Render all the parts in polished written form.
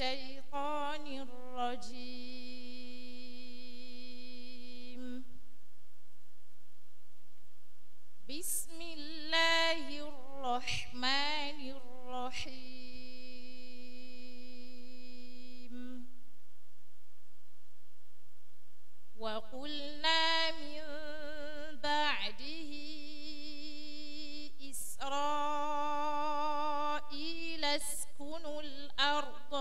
الشيطان الرجيم. بسم الله الرحمن الرحيم. وقلنا من بعده إسرائيل اسكنوا الأرض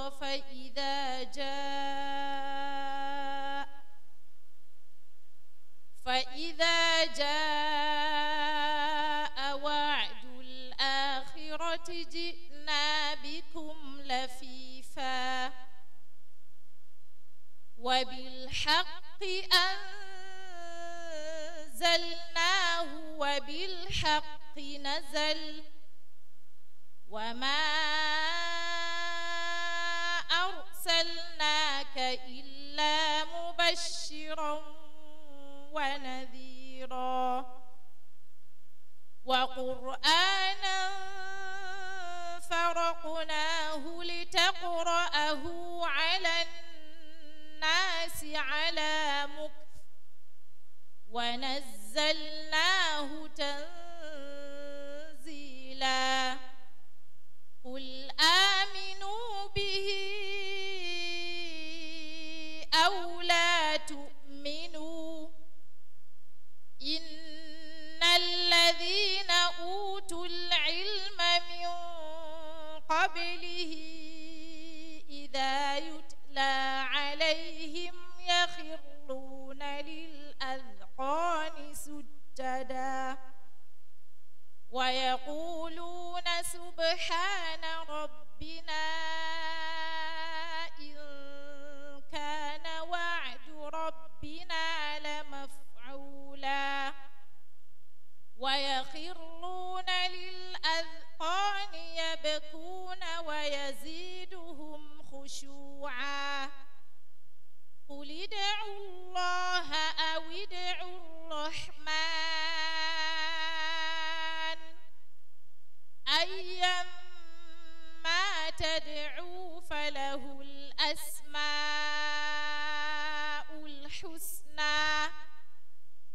فإذا جاء وعد الآخرة جئنا بكم لفيفا وبالحق أنزلناه وبالحق نزل وما أرسلناك إلا مبشرا ونذيرا وقرآنا فرقناه لتقرأه على الناس على مكث ونزلناه تنزيلا. قل آمنوا به أو لا تؤمنوا إن الذين أوتوا العلم من قبله إذا يتلى عليهم يخرون للأذقان سجدا ويقولون سبحان ربنا إن كان وعد ربنا لمفعولا ويخرون للأذقان يبكون ويزيدهم خشوعا. قل ادعوا الله أو ادعوا الرحمن أيما تدعوا فله الأسماء الحسنى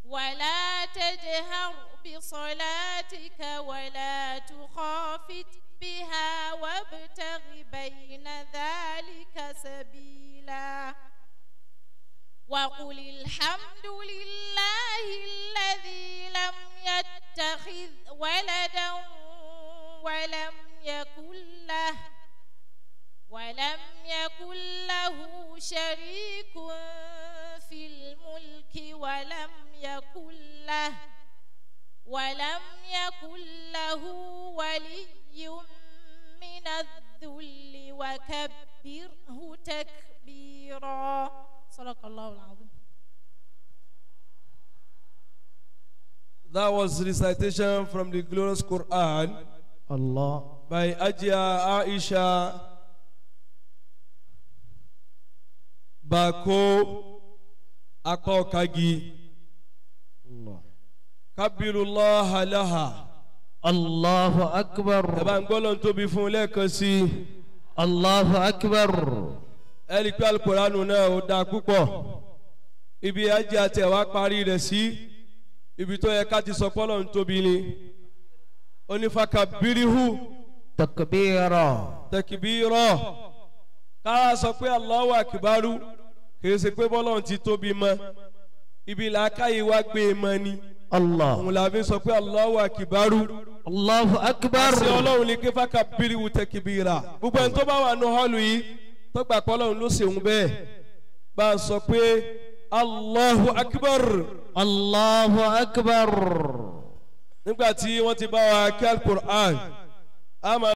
ولا تجهر بصلاتك ولا تخافت بها وابتغ بين ذلك سبيلا. وقل الحمد لله الذي لم يتخذ ولدا ولم يكن له شريك في الملك ولم يكن له ولي من الذل وكبره تكبيرا. صدق الله العظيم. That was recitation from the glorious Quran. Allah by Ajia Aisha Bako Akokagi. Allah. Kabirullah laha. Allahu Akbar. Ẹ bá ń gbọ́ lọ́n tóbi fún lẹ́ẹ̀kan sí. Allahu Akbar. Ẹ rí i pé Alukóránù náà ó dáa púpọ̀. Ibi Ajia tẹ̀ wá parí rẹ̀ sí. Ibi tó yẹ ká ti sọ pé Ọlọ́run tóbi ni. Onífàkà birihu. Takbira. Takbira. Ká sọ pé Allahu Akbaru kì í ṣe pé bọ́lọ́run ti tóbi mọ́. Ibi làákàyè wá gbé e mọ́ ni. Allah. Òun la fi sọ pé Allahu Akbaru. Allahu Akbar. Àṣẹ Ọlọ́run ni kéfàkà birihu takbira. Gbogbo ẹni tó bá wà ní họ́ọ̀lù yìí tó gbà pé Ọlọ́run ló ṣeun bẹ́ẹ̀. Bá a sọ pé Allahu Akbar. Allahu Akbar. Nígbà tí wọ́n ti bá wa kí Al-Qur'an.